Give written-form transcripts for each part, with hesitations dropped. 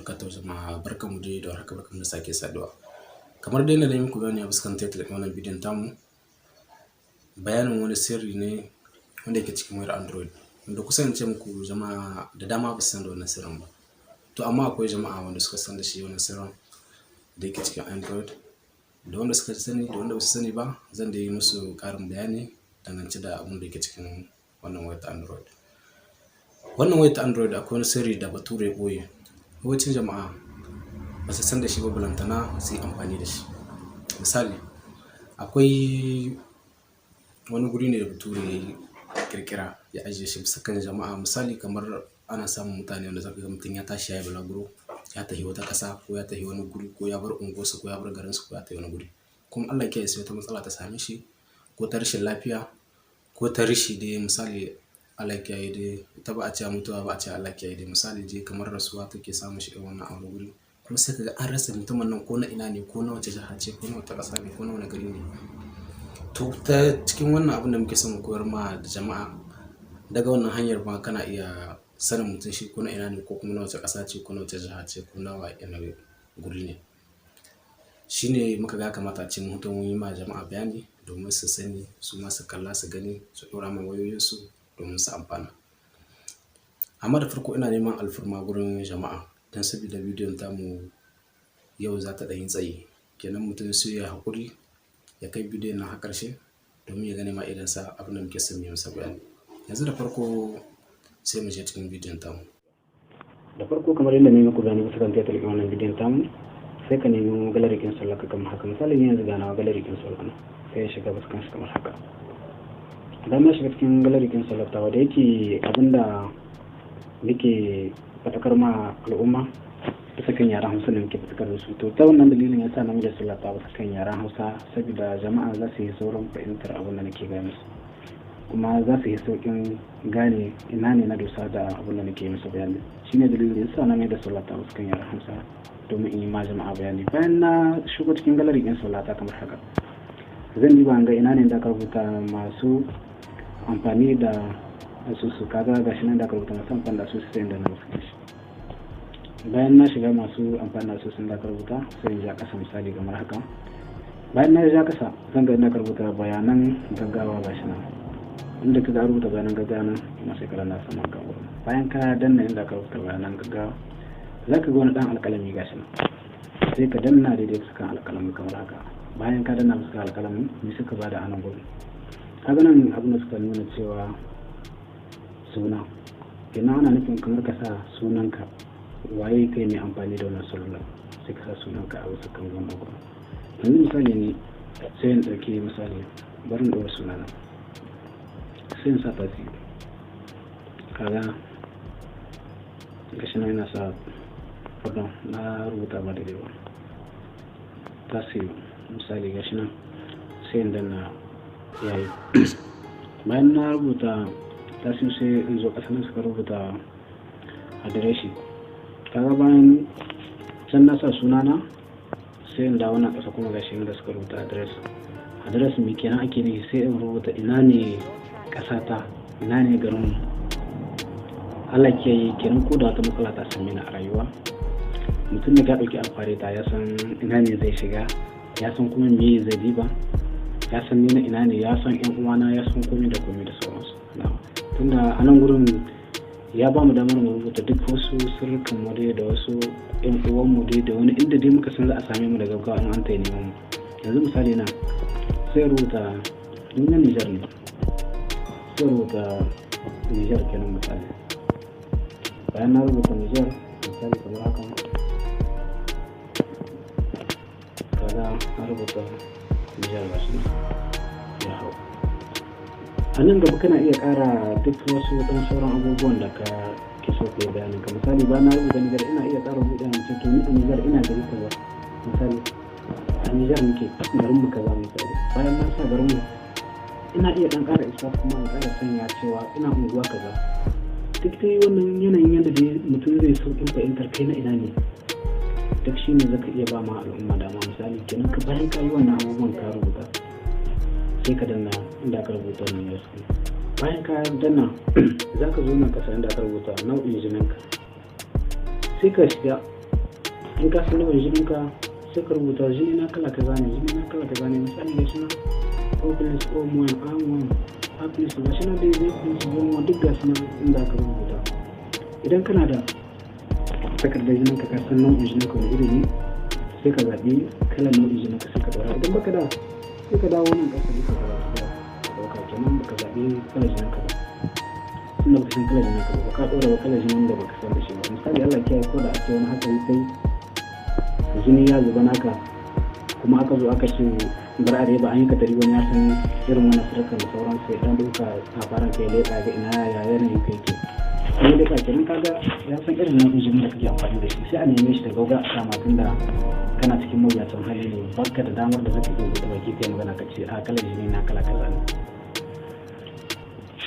Wabarakatuh jama'a, barkanmu dai da warhaka, barkanmu da sake saduwa. Kamar dai yadda na yi muku bayani a fuskan title ɗin wannan bidiyon tamu, bayanin wani sirri ne wanda yake cikin wayar Android, wanda kusan in ce muku jama'a da dama ba su san da wannan sirrin ba. To amma akwai jama'a wanda suka san da shi wannan sirrin da yake cikin Android, da wanda suka sani da wanda ba su sani ba, zan dai yi musu ƙarin bayani dangance da abin da yake cikin wannan wayar ta Android. Wannan wayar ta Android akwai wani sirri da Bature ya ɓoye, yawancin jama'a ba su san da shi ba, balantana su yi amfani da shi. Misali, akwai wani guri ne da Bature ya ƙirƙira ya ajiye shi bisa kan jama'a. Misali, kamar ana samun mutane wanda za ka ga mutum ya tashi ya yi bulaguro, ya tafi wata ƙasa ko ya tafi wani guri, ko ya bar unguwarsu ko ya bar garinsu ko ya tafi wani guri. Kuma Allah ya kiyaye, sai wata matsala ta same shi, ko ta rashin lafiya ko ta rashi dai. Misali, Allah ya kiyaye dai, ita ba a cewa mutuwa, ba a cewa Allah ya kiyaye dai, misali dai kamar rasuwa take samun shi irin wannan a wani guri. Kuma sai ka ga an rasa mutumin nan ko na ina ne, ko na wace jiha ce, ko na wata ƙasa ne, ko na wane gari ne. To ta cikin wannan abun da muke son mu koyar ma da jama'a, daga wannan hanyar ma kana iya sanin mutum shi ko na ina ne, ko kuma na wace ƙasa ce, ko na wace jiha ce, ko na wane guri ne. Shi ne muka ga ya kamata ace mun fito mun yi ma jama'a bayani domin su sani, su ma su kalla, su gani, su ɗora ma wayoyinsu domin su amfana. Amma da farko ina neman alfarma gurin jama'a, don sabida bidiyon tamu yau za ta ɗan yi tsayi. Kenan mutum sai ya yi haƙuri ya kai bidiyon nan har ƙarshe domin ya gane ma idonsa abin da muke son mu yi masa bayani. Yanzu da farko sai mu je cikin bidiyon tamu. Da farko, kamar yadda na yi muku bayani bisa kan title ɗin wannan bidiyon tamu, sai ka nemi gallery ɗin sallar ka kamar haka. Misali, ni yanzu ga nawa gallery ɗin sallar nan, sai ya shiga bisa kanshi kamar haka. Idan na shiga cikin gallery ɗin sallar tawa, da yake abinda nake faɗakar ma al'umma bisa kan yaren Hausa ne muke faɗakar da su, to ta wannan dalilin yasa na da sallar ta bisa kan yaren Hausa, saboda jama'a za su yi saurin fahimtar abin da nake gaya musu, kuma za su yi sauƙin gane ina ne na dosa da abin da nake musu bayani. Shine dalilin da yasa na mai da sallar ta bisa kan yaren Hausa domin in yi ma jama'a bayani. Bayan na shigo cikin gallery ɗin sallata kamar haka, zan duba ga ina ne da aka rubuta masu amfani da asusu. Kaga gashi nan da aka rubuta masu amfani da asusu, sai inda na musu shi. Bayan na shiga masu amfani da asusun da aka rubuta, sai in ja ƙasa, misali kamar haka. Bayan na ja ƙasa, zan ga inda aka rubuta bayanan gaggawa. Gashi nan inda ka rubuta bayanan gaggawa nan kuma, sai ka danna saman kan wurin. Bayan ka danna inda aka rubuta bayanan gaggawa, za ka ga wani ɗan alƙalami, gashi nan, sai ka danna daidai fuskan alƙalamin kamar haka. Bayan ka danna fuskan alƙalamin, me suka bada a nan gurin? Kaga nan abin da suka nuna cewa suna kenan, ana nufin kamar ka sa sunanka, waye kai mai amfani da wannan salula, sai ka sa sunanka a wasu kan wannan gurin. Yanzu misali ne, sai in ɗauki misali, bari in ɗora sunana, sai in sa Tasiu. Kaga gashi nan ina sa, pardon, na rubuta ba daidai ba, Tasiu misali, gashi nan, sai in danna yayi. Bayan na rubuta Tasiu, sai in zo ƙasa nan suka rubuta adireshi. Kaga bayan can na sa sunana, sai in dawo nan ƙasa kuma, gashi inda suka rubuta address. Address me kenan ake nufi? Sai in rubuta ina ne ƙasata, ina ne garinmu. Allah ke kenan, ko da wata matsala ta same ni a rayuwa, mutum da ka ɗauki amfani ta ya san ina ne zai shiga, ya san kuma me zai diba, ya san ni na ina ne, ya san yan uwana, ya san komai da komai da sauransu. Tunda a nan gurin ya ba mu damar mu rubuta duk wasu sirrukan mu dai da wasu yan uwan mu dai da wani inda dai muka san za a same mu da gaggawa in an tayi neman mu. Yanzu misali na sai rubuta ni na Nijar ne, sai rubuta Nijar kenan misali. Bayan na rubuta Nijar misali kamar haka, kaga na rubuta Nijar, gashi nan ya hau. A nan gaba kana iya ƙara duk wasu ɗan sauran abubuwan da ka ke so ka yi bayanin ka. Misali, bayan na rubuta Nijar, ina iya ƙara buɗe in ce to ni a Nijar ina gari kaza. Misali, a Nijar muke, garin mu kaza misali. Bayan na sa garin mu, ina iya ɗan ƙara isa kuma in ƙara sanya cewa ina unguwa kaza. Duk dai wannan yanayin yadda dai mutum zai sauƙin fahimtar kai na ina ne, duk shi ne zaka iya ba ma al'umma dama. Misali kenan, ka bayan ka yi wannan abubuwan ka rubuta, sai ka danna inda aka rubuta wannan yes. Bayan ka danna, za ka zo nan kasa inda aka rubuta nau'in jininka, sai ka shiga. In ka san nau'in jininka sai ka rubuta jini na kala kaza ne, jini na kala kaza ne. Misali ga shi nan O plus, O 1, A 1, A plus, ga shi nan dai B plus, B 1, duk ga su nan inda aka rubuta. Idan kana da takardar jininka ka san nau'in jininka wani iri ne, sai ka zaɓi kalan nau'in jininka sai ka ɗora. Idan baka da, sai ka dawo nan ƙasa duka ka ɗauka kenan baka zaɓi kalan jininka ba. Tunda baka san kalan jininka ba, ka ɗora ba kalan jinin da baka san da shi ba. Misali Allah kiyaye ko da ake wani hatsari kai jini ya zuba naka, kuma aka zo aka ce bar a ba an yi katari, wani ya san irin wannan sirrukan da sauransu ya ɗan duka a faran kai leƙa ga ina ya yanayin kai ke. In ya leƙa kenan kaga ya san irin nau'in jinin da kake amfani da shi, sai a neme shi da gauga a kama tunda kana cikin mawuyacin hali ne, baka da damar da zaka iya buɗe baki kai magana ka ce a kalar jini na kala kaza ne.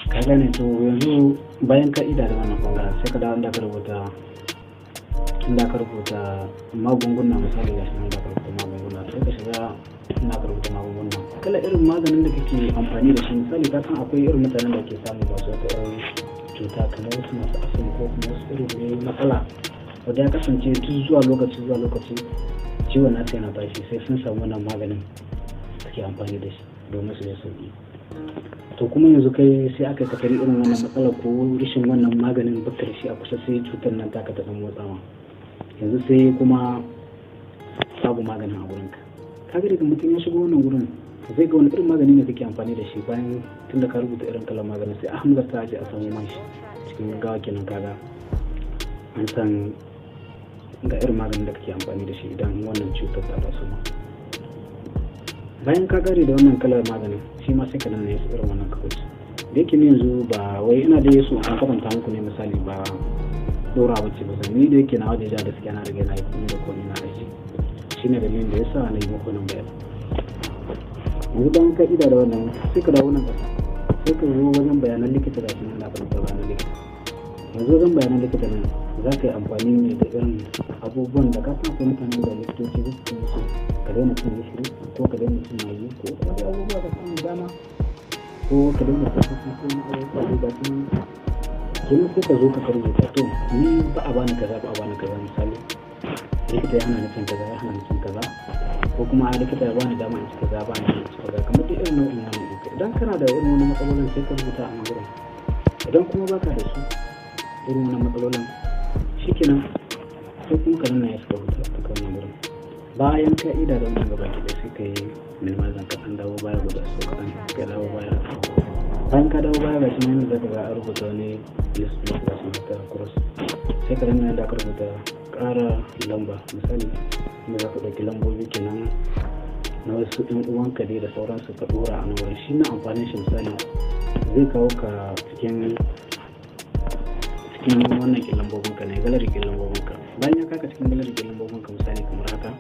Ka gane? To yanzu bayan ka ida da wannan bangaren, sai ka dawo inda aka rubuta magunguna. Misali ga shi nan inda aka rubuta magunguna, sai ka shiga inda aka rubuta magunguna, kala irin maganin da kake amfani da shi. Misali ka san akwai irin mutanen da ke samun masu wata irin cuta kamar wasu masu asali ko kuma wasu irin ne matsala wanda ya kasance duk zuwa lokaci zuwa lokaci ciwon nasu yana tashi, sai sun samu wannan maganin suke amfani da shi domin su ji sauki. To kuma yanzu kai sai aka katari irin wannan matsalar ko rashin wannan maganin baka da shi a kusa, sai cutar nan taka ta dan motsa ma. Yanzu sai kuma babu maganin a gurinka. Kaga daga mutum ya shigo wannan gurin zai ga wani irin magani ne kake amfani da shi. Bayan tunda ka rubuta irin kalan maganin, sai a hanzarta a je a samu man shi cikin gaggawa. Kenan kaga an san ga irin maganin da kake amfani da shi idan wannan cutar ta taso ma. Bayan ka kare da wannan kalar maganin, shi ma sai ka danna su irin wannan kawai. Da yake ni yanzu ba wai ina da so an kwatanta muku ne, misali ba dora bace ba, ni da yake na waje da gaskiya na riga na yi komai da komai na aji, shine dalilin da yasa na yi muku nan bayani. Yanzu bayan ka ida da wannan, sai ka dawo nan ƙasa, sai ka zo wajen bayanan likita. Gashi nan da aka rubuta bayanan likita. Yanzu wajen bayanan likita nan za ka yi amfani ne da irin abubuwan da ka san akwai mutanen da likitoci su ce musu ka daina cin gishiri ko ka daina cin magi ko kuma dai abubuwa ka samu dama ko ka daina cin hatsi ko wani abubuwa dai ga su nan. Kenan sai ka zo ka rubuta, to ni ba a bani kaza, ba a bani kaza. Misali likita ya hana ni cin kaza, ya hana ni cin kaza, ko kuma a likita ya bani dama in ci kaza, ba ni in ci kaza, kamar duk irin nau'in wannan ɗin. Idan kana da irin wani matsalolin sai ka rubuta a nan gurin. Idan kuma baka da su irin wannan matsalolin, shikenan sai kuma ka danna ya suka rubuta daga wannan gurin. Bayan ka ida da wannan gaba ki sai ka yi minimizing, ka ɗan dawo baya guda so kaɗan, ka dawo baya. Bayan ka dawo baya, gashi nan yadda zaka ga an rubuta wani list list, gashi nan ta cross, sai ka danna yadda aka rubuta ƙara lamba. Misali inda za ka ɗauki lambobi kenan na wasu ɗan uwanka dai da sauransu ka ɗora a nan wurin. Shi na amfanin shi, misali zai kawo ka cikin wannan ƙin lambobinka ne, gallery ƙin lambobinka. Bayan ya kaka cikin gallery ƙin lambobinka, misali kamar haka,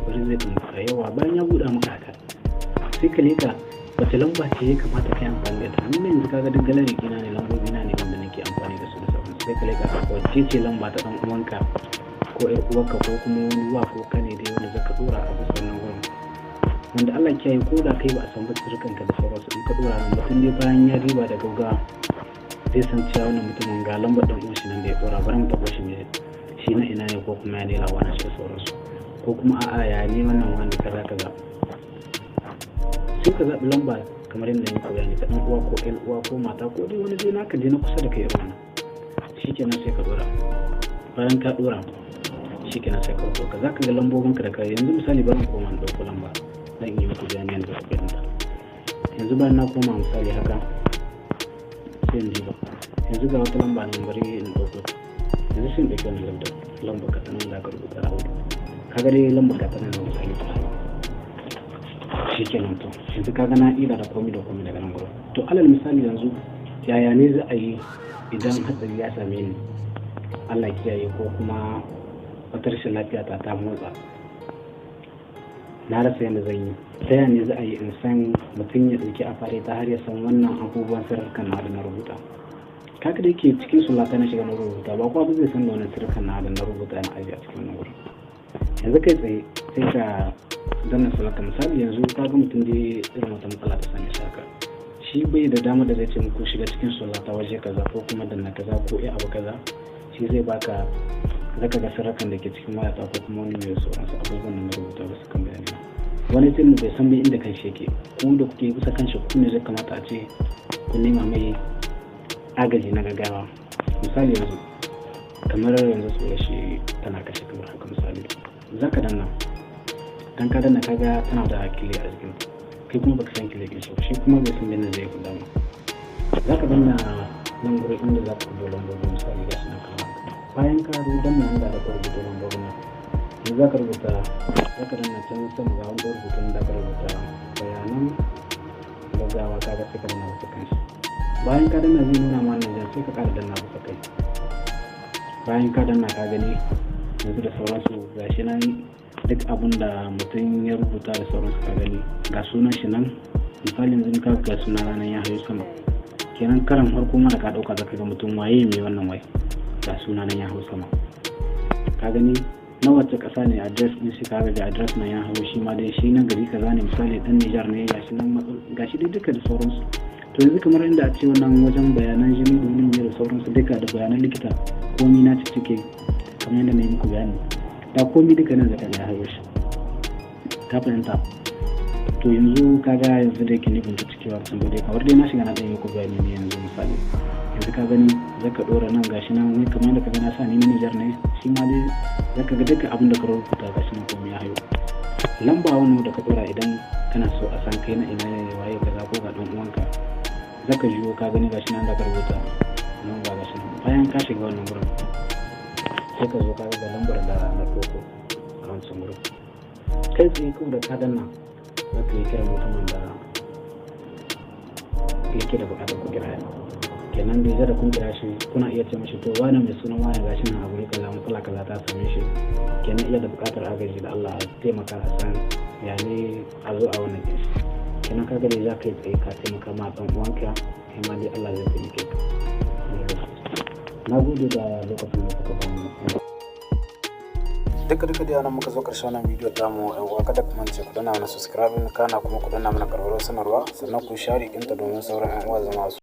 bari zai ɗan buɗa yawa. Bayan ya buɗa maka haka, sai ka leƙa wace lamba ce ya kamata ka yi amfani da ita. Ni yanzu kaga duk gallery ɗina ne, lambobi na ne wanda nake amfani da su da sauransu. Sai ka leƙa wacce ce lamba ta ɗan uwanka ko ƴar uwarka ko kuma wani wa ko kane dai wanda zaka ɗora a bisa wannan wurin, wanda Allah kiyaye ko da kai ba a san ba sirrikanka da sauransu. In ka ɗora nan, mutum dai bayan ya diba da gaugawa zai san cewa wannan mutumin ga lambar ɗan uwan shi nan da ya ɗora, bari mu taɓo shi ne shi na ina ne, ko kuma ya ne labarin shi da sauransu, ko kuma a'a ya ne wannan wani kaza kaza. Sai ka zaɓi lamba kamar yadda na bayani, ta ɗan uwa ko ƴan uwa ko mata ko dai wani dai naka dai na kusa da kai irin wannan. Shikenan sai ka ɗora. Bayan ka ɗora, shikenan sai ka ɗauko ka, za ka ga lambobinka da ka yanzu. Misali bari in koma in ɗauko lamba, zan yi muku bayani yadda ku fahimta. Yanzu bayan na koma misali haka, sai in diba yanzu ga wata lamba nan, bari in ɗauko ta. Yanzu sai in ɗauki wannan lambar, lamba ka ta nan da aka rubuta a hudu. Kaga dai lambar ka ta nan misali ta shikenan. To yanzu kaga na ida da komai da komai daga nan gurin. To alal misali yanzu yaya ne za a yi idan hatsari ya same ni, Allah kiyaye, ko kuma wata rashin lafiya ta ta motsa, na rasa yadda zan yi? Ta yaya ne za a yi in san mutum ya ɗauki a fare ta har ya san wannan abubuwan sirrikan na da na rubuta? Kaga da yake cikin sulata na shiga na rubuta, ba kowa ba zai san da wannan sirrikan na da na rubuta na ajiye a cikin wannan wurin. Yanzu kai tsaye sai ka danna sulata. Misali yanzu ka ga mutum dai irin wata matsala ta same shi haka, shi bai da dama da zai ce muku shiga cikin sulata waje kaza ko kuma danna kaza ko ya abu kaza, shi zai baka Zaka ga sirrakan da ke cikin wayata ko kuma wani mai sauransu, abubuwan da na rubuta bisa kan bayani. Wani tun bai san bai inda kan shi yake. Ku da kuke bisa kan shi, ku ne zai kamata a ce ku nema mai agaji na gaggawa. Misali yanzu, kamar yanzu su shi tana kashe kamar haka. Misali, zaka danna. Dan ka danna, kaga tana da clé a jikin, kai kuma baka san clé ɗin shi, shi kuma bai san yadda zai kula ma. Zaka danna nan gurin inda za ka rubuta lambobi. Misali, gashi nan kamar haka. Bayan ka danna inda aka rubuta lambobin nan, yanzu za ka rubuta, za ka danna can sama, ga wanda rubutun da ka rubuta "bayanan gaggawa". Kaga sai ka danna bisa kan shi. Bayan ka danna, zai nuna ma wannan jan, sai ka ƙara danna bisa kai. Bayan ka danna, ka gani yanzu da sauransu, gashi nan duk abun da mutum ya rubuta da sauransu. Ka gani, ga sunan shi nan. Misali yanzu ka ga sunan ranar ya hayo sama kenan. Karan farko mana ka dauka, zaka ga mutum waye mai wannan wai, ga suna nan ya hau sama. Ka gani, na wace kasa ne, address din shi, kaga ga address nan ya hau. Shi ma dai shi na gari kaza ne, misali dan Nijar ne, gashi nan, gashi dai duka da sauransu. To yanzu kamar inda a ce wannan wajen bayanan jini da wani da sauransu duka da bayanan likita, komi na cike kamar yadda na yi muku bayani da komi duka nan zaka ga ya hayo shi. Ka fahimta? To yanzu kaga yanzu da yake ni ban ta cikewa sun dai, kamar dai na shiga na ɗan yi muku bayani ne. Yanzu misali, yanzu ka gani, zaka ɗora nan, gashi nan wai kamar yadda ka ga na sa ni na Nijar ne. Shi ma dai zaka ga duka abin da ka rubuta, gashi nan komai ya hayo. Lamba wannan da ka ɗora, idan kana so a san kai na ina ne, waye kaza, ko ga ɗan uwanka, zaka juyo. Ka gani, gashi nan da ka rubuta lamba, gashi nan. Bayan ka shiga wannan gurin, sai ka zo ka ga lambar da na ɗauko a wancan gurin. Kai tsaye kawai da ka danna, za ka yi kiran mutumin da yake da buƙatar ku kira. Kenan dai da kun kira shi, kuna iya ce mashi, "To wani mai sunan wani, gashi nan a guri kaza, matsala kaza ta same shi, kenan iya da buƙatar agaji, da Allah a taimaka a san ya ne a zo a wannan shi." Kenan ka gani, za ka yi tsaye ka taimaka ma ɗan uwanka, kai ma dai Allah zai taimake ka. Na gode da lokacin da kuka bamu. Duka duka da nan muka zo karshen wannan bidiyo ta mu. Yan uwa, kada ku mance ku danna mana subscribe, kana kuma ku danna mana ƙararrawar sanarwa, sannan ku share ɗinta domin sauran yan uwa zama su